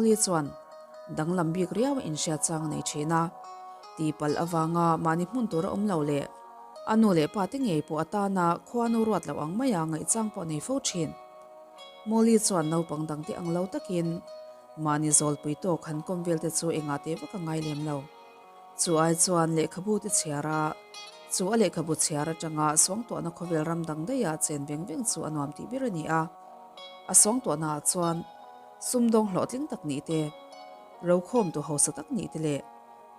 Molly chuan danglam bik riau a inhriat chang a nei thin a. Tihpalh avanga mahni hmun tur a awm lo leh a nu leh pa te ngei pawh atana khuanu ruat loh ang maia ngaihchang pawh a nei fo thin. Molly chuan naupang dangte ang lo takin mahni zawlpui tawk han kawm vel te chu engah teh vak a ngai lem lo. Chu ai chuan lehkhabu te chhiar a, chu a lehkhabu chhiar atanga suangtuahna khawvel ram dang daiha chen veng veng chu a nuam tih ber a ni a. A suangtuahna ah chuan sumdawng hlawhtling tak nih te, rokhawm tu hausa tak nih te leh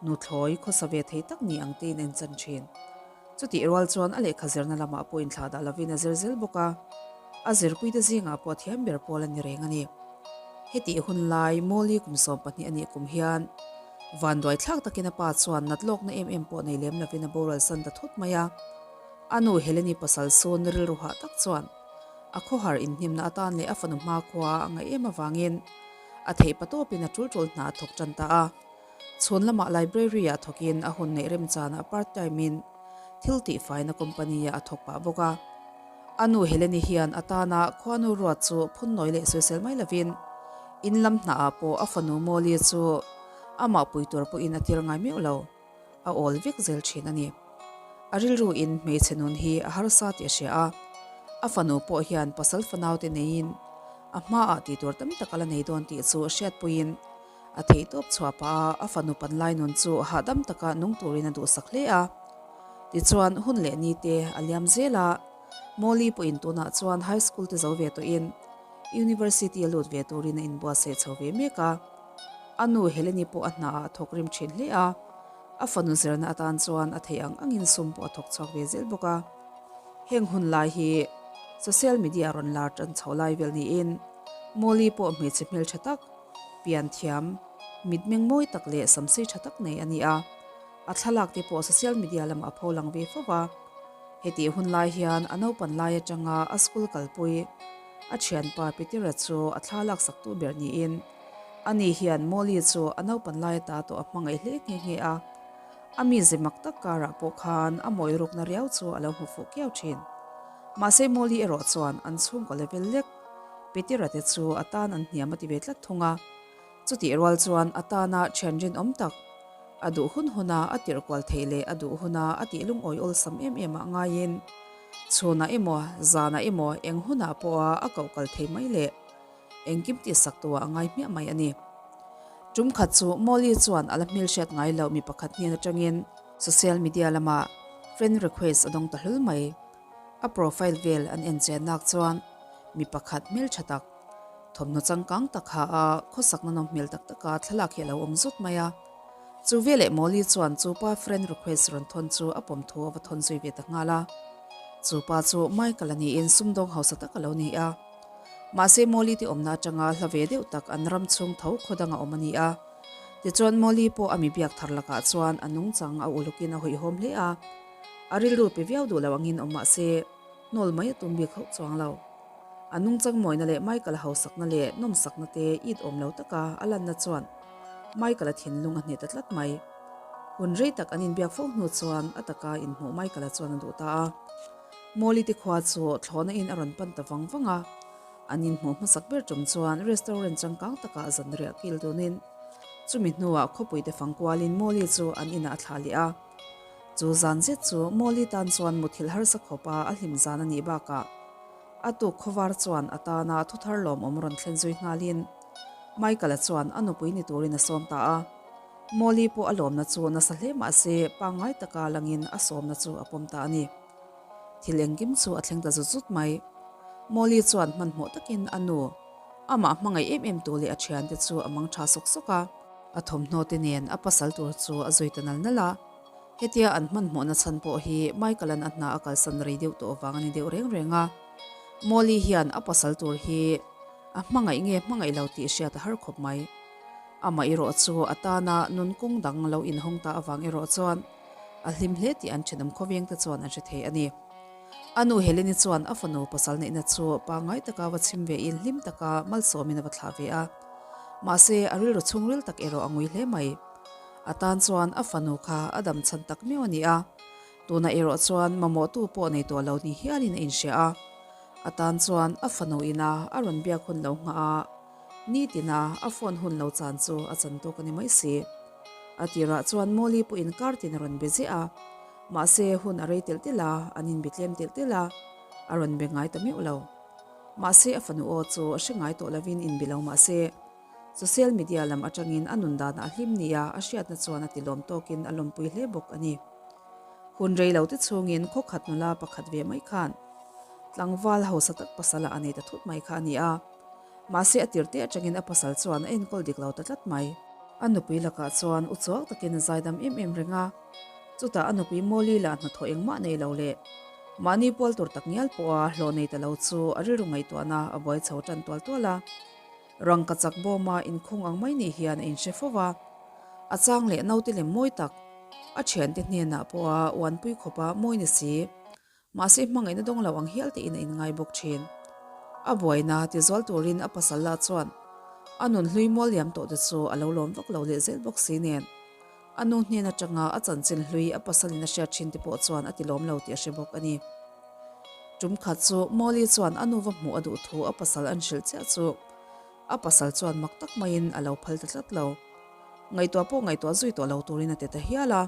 nuthlawi khawsa ve thei tak nih ang tein a inchan thin. Chutih rual chuan a lehkha zirna lamah pawh inthlah dah lovin a zir zel bawk a, a zirpuite zingah pawh a thiam ber pawl a ni reng a ni. Hetih hun lai Mawli kum 12 a nih kum hian vanduai thlak takin a pa chuan nat lawkna em em pawh nei lem lovin a boral san ta thut mai a. A nu Heleni pasal sun rilru hah tak chuan a khawhar inhnimna atan leh a fanu hmakhua a ngaih em avangin a theih patawpin a tul tul hna a thawk tan ta a. Chhun lamah library-ah thawkin a hun neih remchanah part time-in thil tihfaina company-ah a thawk pah bawk a. A nu Heleni hian a tana khuanu ruat chu phun nawi leh sawisel mai lovin in lam hnaah pawh a fanu Molly chu amah pui tur pawhin a tir ngai meuh lo, a awl vek zel thin a ni. A rilru in hmeichhe nun hi a harsa tih a hria a, a fanu pawh hian pasal fanaute neiin a hmaah tih tur tam tak a la nei dawn tih chu hriatpuiin A theihtawp chhuah pah a, a fanu panlai nun chu hahdam taka nung turin a duhsak hle a. Tichuan, hun leh ni te a liam zel a, Molly pawhin tunah chuan high school te zo ve tawhin university a lut ve turin a inbuatsaih chho ve mek a. A nu Heleni pawh a hnaah a thawk rim thin hle a, a fanu zirna atan chuan a theih ang angin sum pawh a thawk chhuak ve zel bawk a. Heng hun lai hi social media rawn lar tan chho lai vel niin Molly pawh hmeichhe hmeltha tak, Pianthiam, mitmeng mawi tak leh samsei tha tak nei a ni a, a thlalak te pawh social media lamah a pholang ve fo va. Hetih hun lai hian a naupan lai atanga a school kalpui a thianpa Petera chu a thla laksaktu ber niin ani hian Molly chu a naupan lai ata tawh a hmangaih hle nghe nghe a, a mize mak tak karah pawh khan a mawi rukna riau chu a lo hmu fuh kiau thin. Mahse Molly erawh chuan an chhungkaw level lek Petera te chu a tan an hniam a ti ve tlat thung a. Chutih rual chuan a tana thian rinawm tak, a duh hun huna a tirh kual theih leh a duh huna a tih lungawi awlsam em em ah ngaiin chhunah emaw zanah emaw eng hunah pawha a koh kal thei mai leh engkim tihsak tuah a ngai hmiah mai a ni. Tum khat chu Molly chuan a la hmelhriat ngai loh mi pakhat hnen atangin social media lamah friend request a dawng ta hlul mai. A profile vel an en chian nak chuan mi pakhat hmel tha tak, thawmhnaw changkang tak ha a khawsakna nawm hmel tak taka thlalak hi a lo awm zut mai a. Chu veleh Molly chuan chu pa friend request rawn thawn chu a pawm thu a va thawn zui ve ta nghal a. Chu pa chu Michael a niin sumdawng hausa tak a lo ni a. Mahse Molly te awmna atanga hla ve deuh tak an ram chhung tho khaw danga awm a ni a. Tichuan Molly pawh a mi biak thar lakah chuan a nungchang a ulukin a hawihhawm hle a. A rilru pe viau duh lo angin awm mah se, hnawl mai a tum bik hauh chuang lo. A nungchang mawina leh Michael-a hausakna leh nawmsakna te it awm lo taka a lanna chuan Michael-a thinlung a hneh ta tlat mai. Hun rei tak an inbiak fo hnu chuan a taka inhmuh Michael-a chuan a duh ta a. Molly te khua chu thlawhna in a rawn pan ta vang vang a. An inhmuh hmasak ber tum chuan restaurant changkang takah zanriah kil dunin chumi hnuah khawpui te fang kualin Molly chu an inah a thlah leh a. Chu zan zet chu Molly tan chuan muthilh harsa khawpa a hlim zan a nih bakah a tuk khawvar chuan a tana thu thar lawmawm rawn thlen zui nghalin Michael-a chuan a nupui ni turin a sawm ta a. Molly pawh a lawmna chu nasa hle mah se pangngai taka langin a sawmna chu a pawm ta a ni. Thil engkim chu a thleng ta zut zut mai. Molly chuan hmanhmawh takin a nu, amah hmangaih em em tu leh a thiante chu a mang tha sawk sawk a. A thawmhnaw te nen a pasal tur chu a zui ta nal nal a, hetia an hmanhmawhna chhan pawh hi Michael-a'n a hna a kalsan rei deuh tawh vang a ni deuh reng reng a. Molly hian a pasal tur hi a hmangaih nge hmangaih lo tih hriat a har khawp mai. Amah erawh chu a tana nun kawng dang lo inhawng ta avang erawh chuan a hlim hle tih an thenawm khawveng te chuan an hre thei a ni. A nu Helene chuan a fanu pasal neihna chu pangngai taka va chhim vein hlim taka malsawmin a va thlah ve a. Mahse, a rilru chhungril tak erawh a ngui hle mai. A tan chuan a fanu kha a dam chhan tak miau a ni a. Tunah erawh chuan mamawhtu pawh nei tawh lo ni hialin a inhria a. A tan chuan a fanu ina a rawn biak hun lo nghah a. Nitina a phone hun lo chan chu a chan tawk a ni mai si. A tirah chuan Molly pawhin kar tin a rawn be ziah a, mahse hun a rei telh telh a, an inbe tlem telh telh a, a rawn be ngai ta meuh lo. Mahse a fanu aw chu a hre ngai tawh lovin inbe lo mahse social media lam atangin a nun danah a hlim nia a hriatna chuan a tilawm tawkin a lawmpui hle bawk a ni. Hun rei lo te chhungin khawkhat nula pakhat ve mai khan tlangval hausa tak pasala a nei ta thut mai kha a ni a. Mahse a tirte atangin a pasal chuan a enkawl dik lo ta tlat mai. A nupui lakah chuan u chuak takin a zaidam em em reng a. Chutah a nupui Molly lah hnathawh engmah nei lo leh mahni pual tur tak ngial pawha hlawh nei ta lo chu a rilru ngaihtuahna a buai chho tan tual tual a. Rangka chak bawma inkhung ang mai ni hian a inhre fo va. A chang leh naute lem mawi tak a thiante hnenah pawha uanpui khawpa mawi ni si. Mahse hmangaihna dawng lo ang hial tein a inngai bawk thin. A buaina tizual turin a pasal lah chuan a nun hlui mual liam tawh te chu a lo lawm vak lo leh zel bawk si nen. A nu hnen atanga a chanchin hlui a pasalin a hriat thin te pawh chuan a tilawm lo tih a hre bawk a ni. Tum khat chu Molly chuan a nu va hmuh a duh thu a pasal an hrilh chiah chu a pasal chuan mak tak maiin a lo phal ta tlat lo. Ngaihtuah pawh ngaihtuah zui tawh lo turin a ti ta hial a.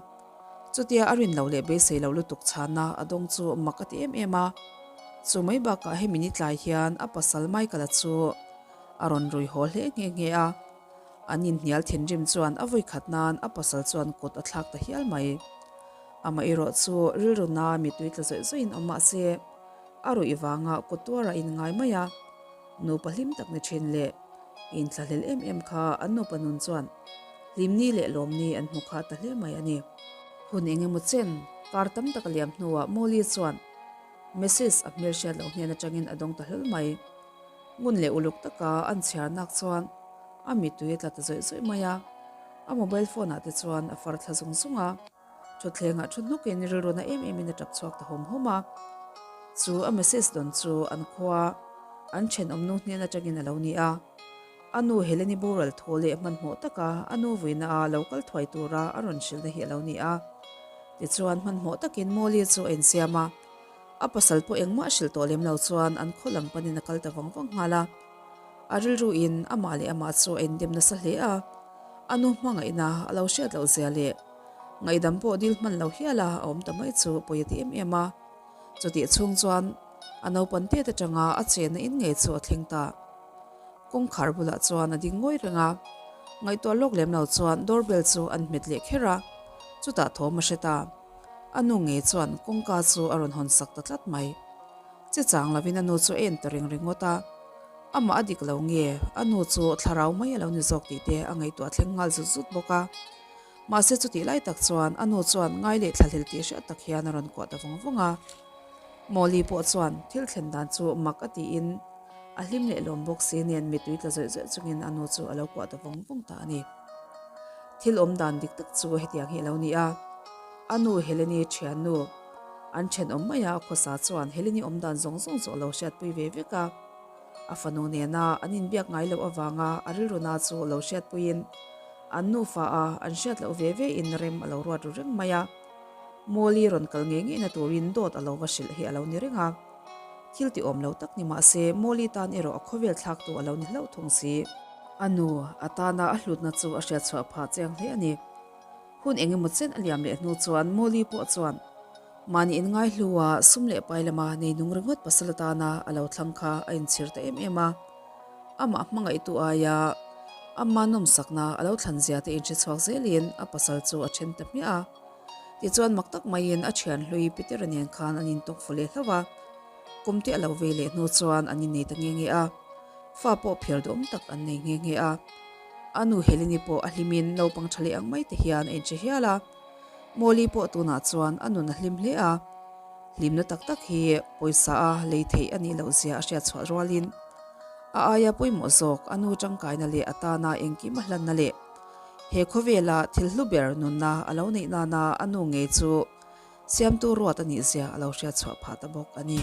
Chutia a rin loh leh beisei loh lutuk chhana a dawng chu mak a ti em em a. Chu mai bakah hemi ni tlai hian a pasal Michael-a chu a rawn rui haw hle nghe nghe a. An inhnial thinrim chuan a vawi khat nan a pasal chuan kut a thlak ta hial mai. Amah erawh chu rilru na mittui tla zawih zawihin awm mah se a ruih vanga kut tuar a inngai mai a. Nupa hlim tak ni thin leh inthlahlel em em kha an nupa nun chuan hlimni leh lawmni an hmu kha ta hle mai a ni. Hun eng emaw chen kar tam tak a liam hnuah Molly chuan message a hmelhriat loh hnen atangin a dawng ta hlawl mai. Ngun leh uluk taka an chhiar nak chuan a mittui a tla ta zawih zawih mai a, a mobile phone ah te chuan a far thla zung zung a. Thutthlengah thu hnukin rilruna em emin a tap chhuak ta hawm hawm a. Chu a message dawn chu an khua an thenawm nu hnen atangin a lo ni a. A nu Heleni boral thaw leh hmanhmawh taka a nu vuina a lo kal thuai tura a rawn hrilhna hi a lo ni a. Tichuan hmanhmawh takin Molly chu a insiam a. A pasal pawh engmah hrilh tawh lem lo chuan an khaw lam panin a kal ta vang vang nghal a. A rilruin amah leh amah chu a indem nasa hle a. A nu hmangaihna a lo hriat loh zia leh Ngaihdam pawh dil hman lo hial a, a awm ta mai chu pawi a ti em em a. Chutih chhung chuan a naupan tet atanga a chenna in ngei chu a thleng ta. Kawngkhar bulah chuan a ding ngawi reng a, ngaihtuah lawk lem lo chuan doorbell chu an hmet leh kher a, chutah thawm a hre ta. A nu ngei chuan kawngka chu a rawn hawn sak ta tlat mai. Che chang lovin a nu chu a en ta ring ringawt a, amah a dik lo nge a nu chu thlarau mai a lo ni zawk tih te a ngaihtuah thleng nghal zut zut bawk a. Mahse chutih lai tak chuan a nu chuan ngai leh thlahlel tih hriat tak hian a rawn kuah ta vawng vawng a. Mawli pawh chuan thil thlen dan chu mak a tiin a hlim leh lawm bawk si nen mittui tla zawih zawih chungin a nu chu a lo kuah ta vawng vawng ta a ni. Thil awm dan dik tak chu hetiang hi a lo ni a. A nu Heleni thiannu an thenawm mai a khawsa chuan Heleni awm dan zawng zawng chu a lo hriatpui ve vek a. A fanu nena an inbiak ngai loh avanga a rilruna chu lo hriatpuiin an nufa a an hriat loh ve ve in rem a lo ruat ru reng mai a. Mawli rawn kal ngei ngeina turin dawt a lo va hrilh hi a lo ni reng a. Thil ti awm lo tak ni mah se Mawli tan erawh a khawvel thlaktu a lo ni hlauh thung si. A nu a tana a hlutna chu a hriatchhuah phah chiang hle a ni. Hun eng emaw chen a liam leh hnu chuan Mawli pawh chuan mahni inngaihlu a sum leh pai lama nei nung ringawt pasal atana a lo thlang kha a inchhir ta em em a. Amah hmangaihtu aia ama nawmsakna a lo thlan zia te inhre chhuak zelin a pasal chu a then ta hmiah a. Tichuan mak tak maiin a thian hlui Peter-a nen khan an intawk fu leh hlauh a. Kum te a lo vei leh hnu chuan an innei ta nghe nghe a. Fa pawh phiar duhawm tak an nei nghe nghe a. A nu Heleni pawh a hlimin naupang tha leh ang mai te hian a inhre hial a. Mawli pawh tunah chuan a nun a hlim hle a. Hlimna tak tak hi pawisa a lei theih a nih loh zia a hriat chhuah rualin a aia pawimawh zawk a nu tangkaina leh a tana engkim a hlanna leh he khawvela thil hlu ber nunna a lo neih nana a nu ngei chu Siamtu ruat a nih zia a lo hriat chhuah phah ta bawk a ni.